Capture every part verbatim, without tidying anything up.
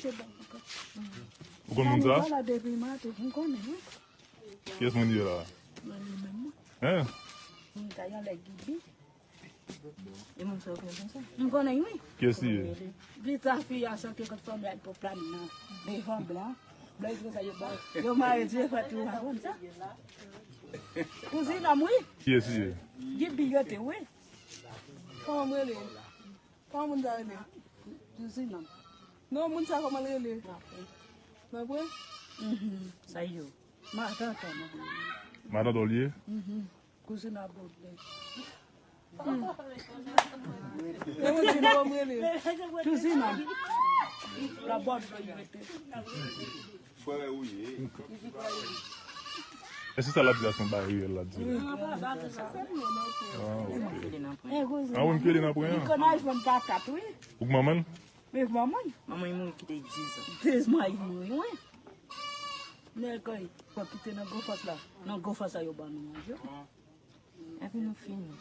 Ou konn moun sa? Sa la depi maten, m konnen, wi. Kiyès moun ye la? Mwen li menm, mwen. Hein? M ta yon lè Gibi. E moun sa yo konn konsa. M konnen, wi. Kiyès li ye? Pita fi a sòti kot fanmi ak pòp la nan. Devan blan. Blan yo konsa yo ba. Yo mare dye fè tou a konn sa. Kouzin an m, wi. Kiyès li ye? Gibi yo te, wi. Kòman m rele? Kòman moun sa rele? Kouzin an m. Non, moun sa kòman l rele? Mapre. Mapre? Mhm. Sa yo. Matant an m. Matant an l ye? Mhm. Kouzin an Bodlè. E moun di nou kòman m rele? Kouzin an m. La Bodlè yo rete. Frè ou ye? Èske sa l ap di a se yon bagay reyèl l ap di? Ah, ok. Ah, wi, m kele nan pwen an. Li konn al jwenn patat, wi. Ou k manman l? Wi, manman l. Manman l mouri kite dizan. Dizan li mouri, wi. Nèg kay, pa kite nan Granfòs la. Nan Granfòs la yo ban nou manje. Epi nou fini.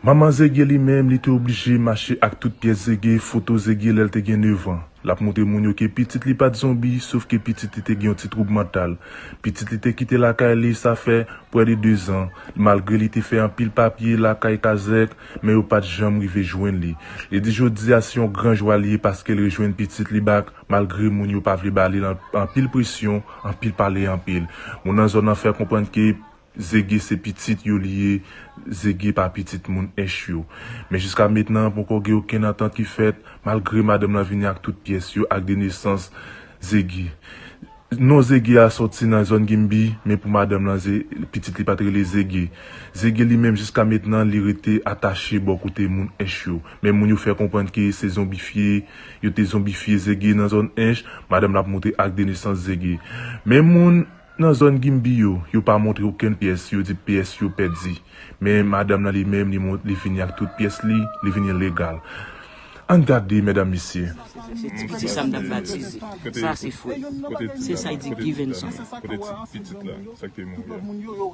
Manman Zege li menm, li te oblije mache ak tout pyès Zege, foto Zege lè l te gen nèf an. L ap montre moun yo ke pitit li pa t zonbi, sof ke pitit li te gen yon ti twoub mantal. Pitit li te kite lakay li, sa fè prè de dezan, malgre li te fè anpil papye lakay kazèk, men yo pa t janm rive jwenn li. Li di jodi a se yon gran jwa li ye paske l rejwenn pitit li back, malgre moun yo pa vle ba li l an-, anpil presyon, anpil pale anpil. Moun nan zòn nan fè konprann ke Zege se pitit yo li ye, Zege pa pitit moun Ench yo. Men jiska mentnan, poko gen okenn antant ki fèt, malgre madanm lan vini ak tout pyès yo, ak de nesans Zege. Non Zege a sòti nan zòn Gimbi, men pou madanm lan, Ze-, pitit li pa t rele Zege. Zege li menm, jiska mentnan, li rete atache bò kote moun Ench yo. Men moun yo fè konprann ke se zonbifye, yo te zonbifye Zege nan zòn Ench, madanm lan ap montre ak de nesans Zege. Men moun nan zòn Gimbi yo, yo pa montre okenn pyès, yo di pyès yo pèdi. Men madanm nan li menm, li mont-, li vini ak tout pyès li, li vini legal. Ann gade, medam, mesye. Se ti pitit sa m t ap batize. Sa se frè. Se sa y di Givenson. Kote ti pitit la? Sa ki te mouri a?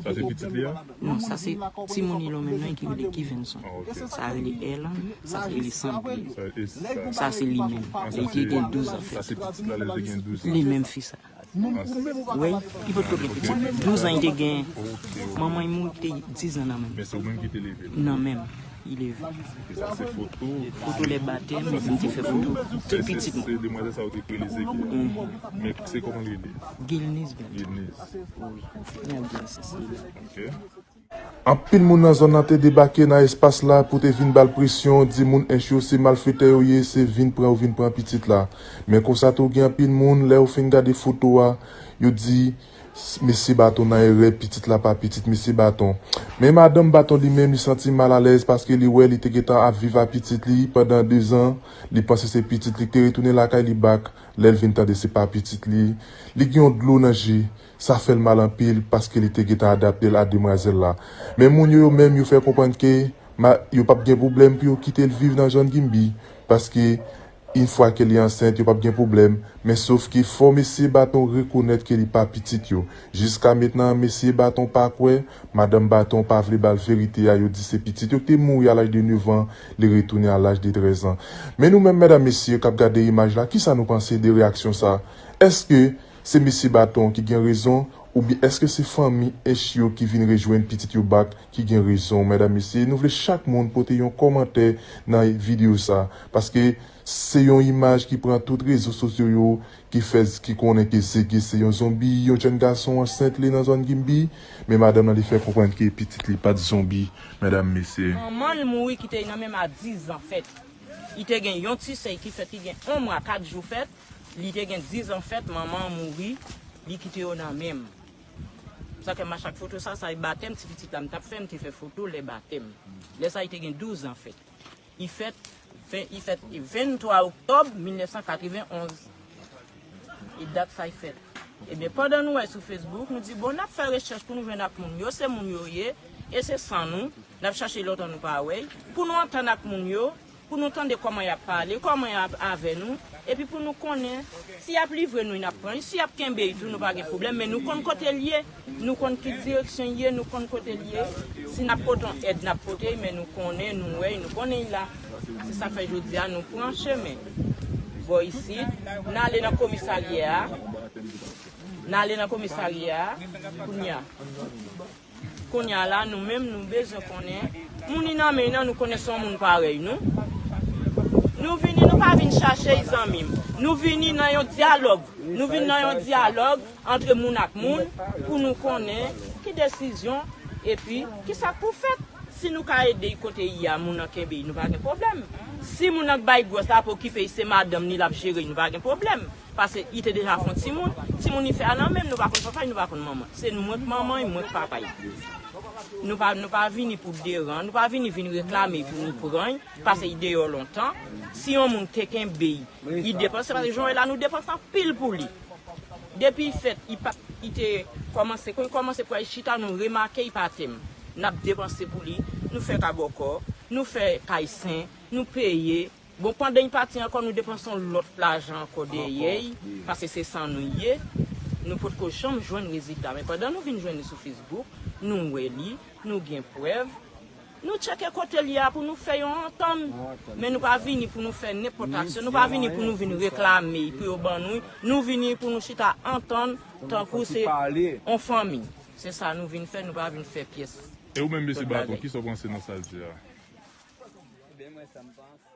Sa se pitit li a? Non, sa se timoun li menm nan ki rele Givenson. Ah, ok. Sa rele Erlan, sa se rele Sandrine. Sa, e sa? Sa se li menm. Ah, sa se, li te gen douz an fèt. Sa se pitit la, lè l te gen douz an. Li menm fi sa. Wi, li potko gen pitit. Douz an li te gen. Manman l mouri, li te dizan nan menm. Men se ou menm ki te leve l? Nan menm, li leve. E sa se foto? Foto lè batèm, m te fè foto tout pitit mwen. Se demwazèl sa ou te kwele Zege? Mhm. Men se kòman l rele? Gilnis Bertrand. Gilnis. Wi. Li ap di se li. Ok. Anpil moun nan zòn nan te debake nan espas la pou te vin ba l presyon, di moun Ench yo se malfetè yo ye, se vin pran yo vin pran pitit la. Men konsa tou gen anpil moun, lè yo fin gade foto a, yo di, s-, mesye Baton nan erè, pitit la pa pitit mesye Baton. Men madanm Baton li menm, li santi l malalèz paske li wè li te gentan ap viv ak pitit li pandan dezan, li panse se pitit li ki te retounen lakay li back, lè l vin tande se pa pitit li, li gen yon dlo nan je. Sa fè l mal anpil paske li te gentan adapte l a demwazèl la. Men moun yo, yo menm, yo fè konprann ke ma-, yo p ap gen pwoblèm pou yo kite l viv nan zòn Gimbi, paske yon fwa ke li ansent, yo p ap gen pwoblèm. Men sof ke fò mesye Baton rekonèt ke li pa pitit yo. Jiska mentnan, mesye Baton pa kwè, madanm Baton pa vle ba l verite a, yo di se pitit yo ki te mouri a laj de nèf an, li retounen a laj de trèz an. Men nou menm, medam, mesye, k ap gade imaj la, kisa nou panse de reyaksyon sa? Èske se mesye Baton ki gen rezon, oubyen èske se fanmi Ench yo ki vin rejwenn pitit yo back ki gen rezon? Medam, mesye, nou vle chak moun pote yon kòmantè nan videyo sa, paske se yon imaj ki pran tout rezo sosyo yo, ki fè, ki konnen ke Zege se yon zonbi, yon jèn gason ansent li nan zòn Gimbi, men madanm nan li fè konprann ke pitit li pa t zonbi, medam, mesye. Manman l mouri kite l nan menm a dizan fèt. Li te gen yon ti sè ki fèt, li gen yon mwa kat jou fèt. Li te gen dizan fèt, manman an mouri, li kite yo nan men m. Sa fè m a chak foto sa, sa e batèm ti pitit la m t ap fè, m te fè foto lè batèm. Lè sa li te gen douz an fèt. Li fèt, ven, li fèt venntwa oktòb mil nèf san katrevenn onz. E dat sa li fèt. Ebyen, pandan nou wè sou Facebook, nou di, bon, n ap fè rechèch pou nou jwenn ak moun yo, se moun yo ye, e se san nou, n ap chache lontan nou pa wè l, pou nou antann ak moun yo, pou nou tande kòman y ap pale, kòman y ap avè nou, epi pou nou konnen si y ap livre nou, n ap pran li, si y ap kenbe l tou, nou pa gen pwoblèm, men nou konn kote l ye, nou konn ki direksyon l ye, nou konn kote l ye. Si n ap pote yon èd, n ap pote l, men nou konnen, nou wè l, nou konnen l la. Se sa k fè jodi a nou pran chemen. Bò isit, n ale nan komisarya a, n ale nan komisarya a, kounye a. Kounye a la, nou menm, nou bezwen konnen, moun li nan men nan, nou konnen se yon moun parèy nou. Nou vini, nou pa vin chache, zanmi m. Nou vini nan yon dyalòg. Nou vin nan yon dyalòg antre moun ak moun pou nou konnen ki desizyon epi ki sa k pou fèt. Si nou ka ede l kote l ye a, moun nan kenbe l, nou pa gen pwoblèm. Si moun nan k bay gwòs la ap okipe l, se madanm li l ap jere l, nou pa gen pwoblèm. Paske li te deja fè yon timoun, timoun li fè a nan men l, nou pa konn papa l, nou pa konn manman l. Se mwen k manman l, mwen k papa l. Nou pa, nou pa vini pou deran, nou pa vini vin reklame l pou nou pran l, paske li deyò lontan. Si yon moun te kenbe l, li depanse, paske Joel la nou depanse anpil pou li. Depi l fèt, li pa, li te kòmanse, kon l kòmanse pral chita, nou remake l pa tè. N ap depanse pou li, nou fè kabòkò, nou fè kay sen, nou peye. Bon, pandan l pati ankò, nou depanse yon lòt lajan ankò dèyè l, paske se san nou l ye. Nou potko janm jwenn rezilta. Men pandan nou vin jwenn li sou Facebook, nou wè li, nou gen prèv. Nou tcheke kote l ye a pou nou fè yon antann. Men nou pa vini pou nou fè nenpòt aksyon. Nou pa vini pou nou vin reklame l pou yo ban nou l. Nou vini pou nou chita antann tankou se yon fanmi. Se sa nou vin fè, nou pa vin fè pyès. E ou menm, mesye Baton, kisa w panse nan sa l di a? Ebyen, mwen, sa m panse.